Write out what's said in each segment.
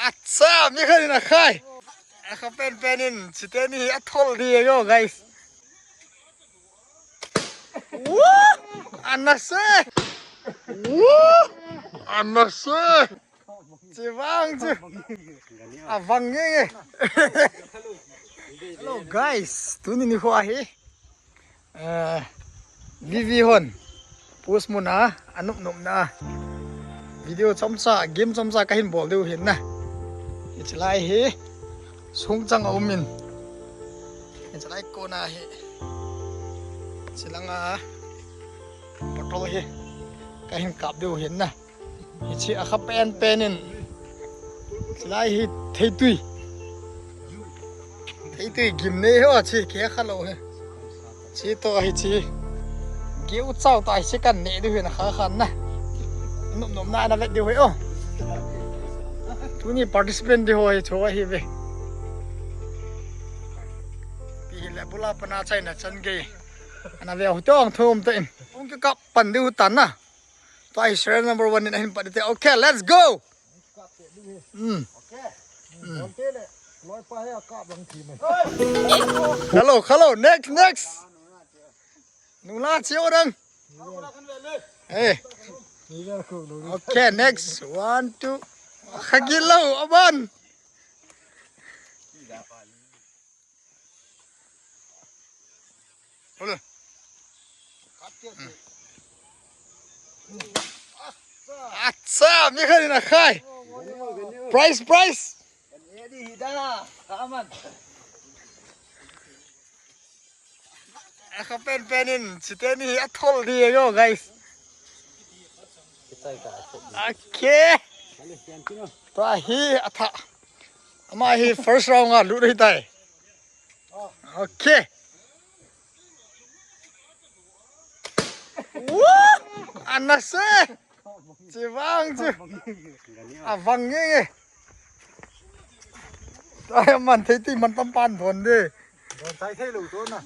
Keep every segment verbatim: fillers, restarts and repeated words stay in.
Acha, mi khat in akhai. Akha penpen in, chiteni athol di ego, guys. Woo! Anase! Woo! Anase! Chivang chu. Avang nge nge. Hello guys, tuni nikho ahi. Eh, V V hon post muna, anop nopna video chomcha, game chomcha kahin bol diu ahin na. Hichelai hi sungchang a umin. Hichelai kona hi. Chilanga bottle hi kahin kap diu ahin na. Hiche akha penpen in. Chilai hi theitui. Theitui gimnei ho chi kikha lou hi. Chi to hiche. Geu chau ta hiche kan ne diu hin akha khan na. Nop nop na na vet diu hi o. Tuni participant di ho hiche ho hi ve. Pi le bula pana chaina chan gei. Ana ve ho tong thum te in. Ong kikap pan diu tan na. Tua hi serial number one in ahin pat te. Okay, let's go. Hmm. Hello, hello, next, next. Nula chiu dang. Hey. Okay, next. One, two. Khagilo, aban. Ole. Acha, mi khat in akhai. Prize, prize. Akha penpen in, chiteni athol di ego, guys. Okay. Tua hi atha. Ama hi first round a lut ahitai. Okay. Woo! Anase! Chivang chu. Avang nge nge. Ai man theitui man tam pan thon de. Don tai thei lou to na.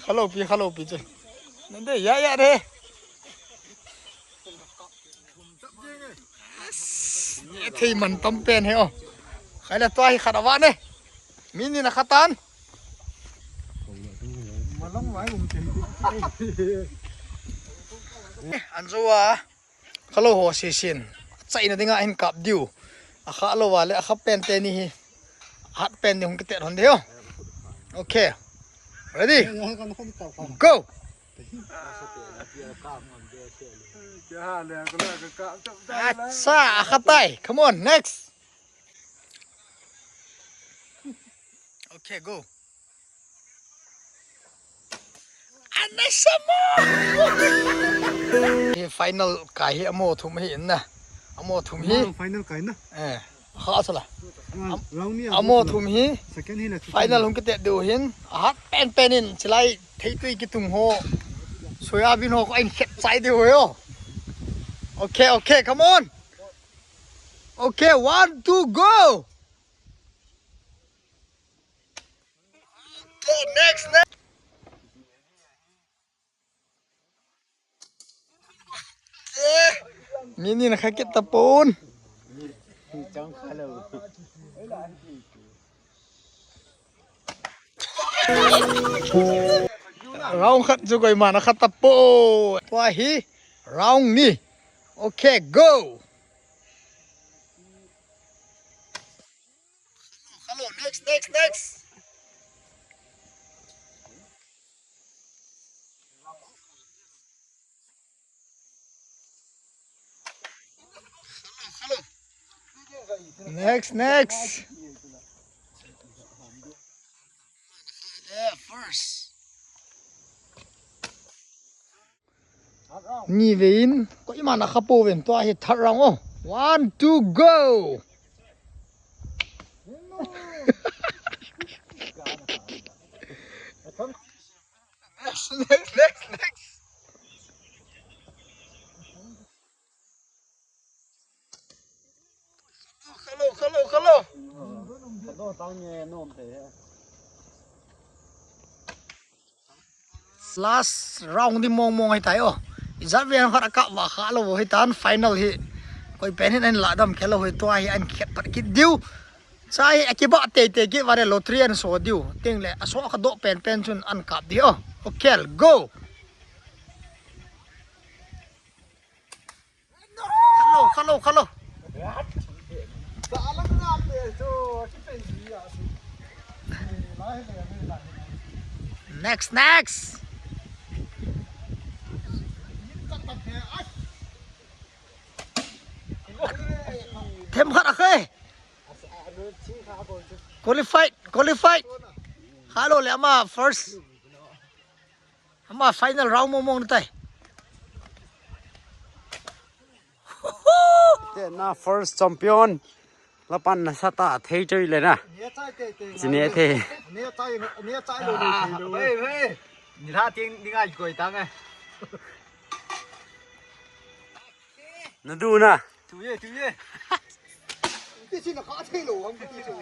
Khalo pi, khalo pi chu. Nade ya ya de. Thei man tam pen he o. Khai la tua hi khat ava ne. Min ni na khatan. Malong vai um ten. Anjo a. Khalo ho si sin. Chaina dinga hin kap diu. Akha lou va le akha pen teni hi. Hat pen ni hung kite hon de ho. Okay. Ready? Go. Acha, akhatai. Come on, next. Okay, go. Anasamo. Hi final kai hi amo thum hi na. Amo thum hi. Final kai na. Eh. Ha sala. Amo thum hi. Second hi na. Final hung kite diu hin. Ahat pen pen in chilai theitui kitung ho. Soya bean ho ko ahin khet chai diu ho. Okay, okay, come on. Okay, one, two, go. Okay, next, next. Minin kha kit tapon. Round khat chu koiman akha tapon. Tua hi round ni. Okay, go. Hello, next, next, next. Next, next. Yeah, first. Ni vein, koiman akha pouvin, tua hi third round o. One, two, go! Next, next, next, next. Hello, hello, hello. Last round di mong mong ahitai o. Javian khat akap va kha lou hitan final hi. Koi pen hin an la dam khe lou hi tua hi an khet pat kit diu. Cha hi akiba tei tei kit vare lottery an so diu. Ting le aso kha do pen pen chun an kap diu. Okay, go. Kha lou, kha lou, kha lou. Next, next. Them khat a khe. Qualified, qualified. Kha lou le ama first. Ama final round mong mong tai. Te na first champion. Lapan na sata thei choi le na. Chine thei. Ni la ting ni ngai koi tang e. Na du na. Tu ye, tu ye. Ti sin na kha thei lou, ang ti so.